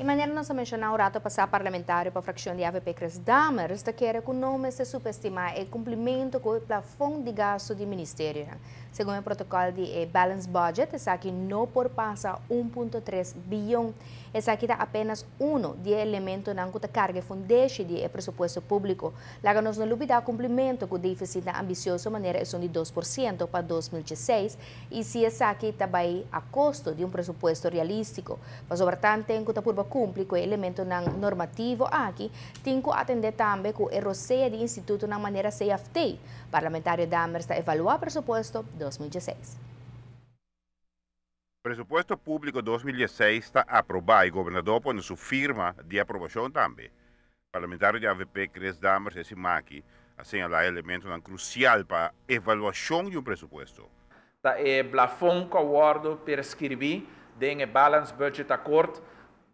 E manera nos a menciona un rato pasa, parlamentario pa fraccion di AVP Chris Dammers ta kere cu no mester subestima e cumplimento cu e plafond di gasto di ministerio. Segun e protocol di e Balanced Budget, esaki no por pasa 1.3 biyon. Esaki ta apenas uno di elementonan cu ta carga fundeshi di e presupuesto publico. Laga nos no lubida cumplimento cu deficit ambicioso manera esun di 2% pa 2016 y si esaki tambe a costo di un presupuesto realistico. Mas tanto cu ta por cumpli cu e elementonan normativo aki, tin cu atende tambe cu e rosea di institutonan manera CFT. Parlamentario Dammers ta evalua presupuesto 2016. Presupuesto Publico 2016 ta aproba y gobernador a pone su firma di aprobacion tambe. Parlamentario di AVP Chris Dammers e siman aki a señala elemento crucial pa evaluacion di un presupuesto. Ta e plafond cu a wordo prescribi den e Balanced Budget Accord,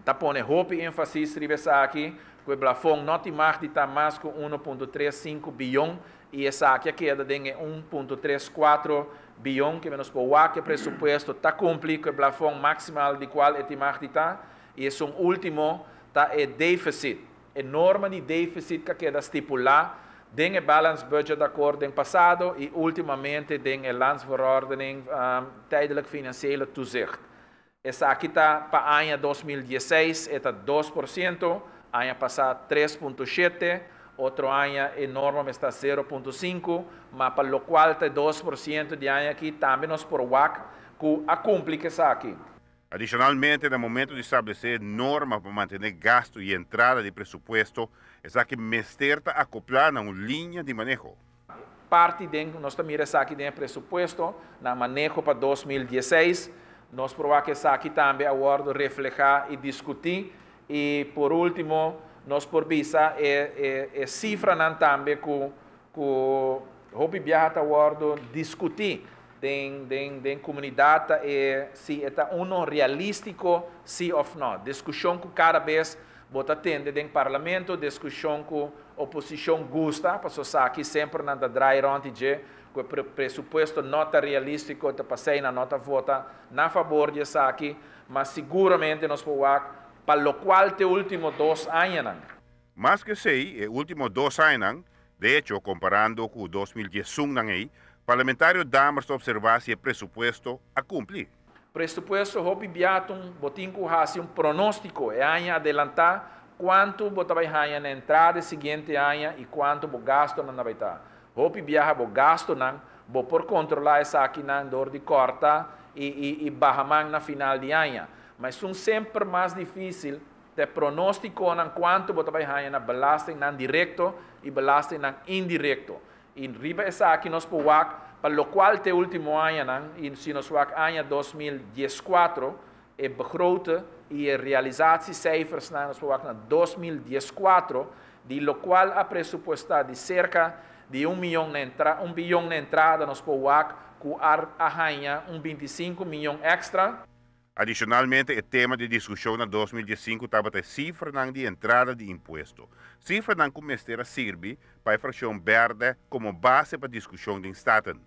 ta pone hopi enfasis riba esaki, cu e plafond no tin mag di ta mas cu 1.35 biyon y esaki a keda den 1.34 biyon, cu nos por cu e presupuesto ta cumpli cu e plafond maximal di cual e tin mag di ta. Y esun ultimo ta e deficit, e norma di deficit cu a keda stipula den e Balanced Budget Accord den pasado y ultimamente den e Landsverordening Tijdelijk Financiële Toezicht. Esaki ta pa aña 2016 ta 2%, aña pasa 3.7, otro aña e norma ta 0.5, mas pa locual ta 2% di aña aki tambe nos por wak cu a cumpli cu esaki. Adicionalmente, na momento di establece norma pa mantene gasto y entrada di presupuesto, esaki mester ta acopla na un liña di maneho. Parti den nos tambe esaki den presupuesto na maneho pa 2016, nos por wak cu esaki tambe a wordo refleha y discuti. Y por ultimo, nos por bisa e cifranan tambe cu hopi biaha ta wordo discuti den comunidad e si ta uno realistico si of no. Discusion cu cada bes bo ta tende den parlamento, discusion cu oposicion gusta, paso aki semper nan ta draai rond dje, cu e presupuesto no ta realistico, ta p'esey nan no ta vota na fabor di esaki, mas siguramente nos por pa locual te ultimo 2 aña. Mas cu esey, e ultimo 2 aña, de hecho, comparando cu 2011 ey, parlamentario Dammers a observa si e presupuesto a cumpli. Presupuesto hopi biaha bo tin cu haci un pronostico, e aña adelanta cuanto bo ta bay haya na entrada siguiente aña y cuanto bo gastonan bay ta. Hopi biaha bo gastonan, bo por controla esakinan door di corta y baha man na final di aña. Mas ta semper mas dificil di pronostico nan cuanto bo ta bay haya na belastingnan directo y belastingnan indirecto. Y riba esaki nos por wak, pa locual te ultimo aña, y si nos wak aña 2014, e begrote y e realisatiecijfers na nos por wak na 2014, di locual a presupuesta di cerca di 1 miyon na entrada, 1 biyon na entrada, nos por wak cu a haya un 25 miyon extra. Adicionalmente, e tema di discusion na 2015 tabata e cifra di entrada di impuesto. Cifranan cu mester a sirbi pa e fraccion berde como base pa discusion den Staten.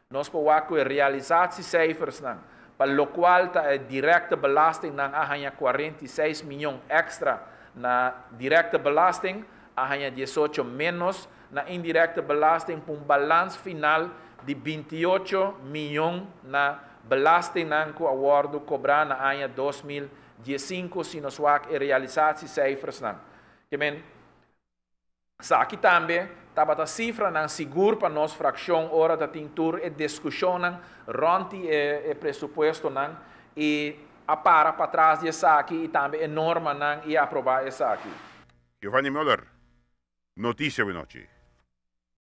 Nos por wak cu realisatiecijfersnan, pa locual ta directe belastingnan a haya 46 miyon extra na directe belasting, a haya 18 menos na indirecte belasting, pa un balans final di 28 miyon na belastingnan cu a wordo cobra na aña 2015, si nos wak e realisatiecijfersnan. Kiermen, esaki tambe tabata cifranan sigur pa nos fraccion ora ta tin tur e discusionnan rond e presupuestonan y a para patras di esaki y tambe e normanan y aproba esaki. Giovanni Müller, Noticia Awe Nochi.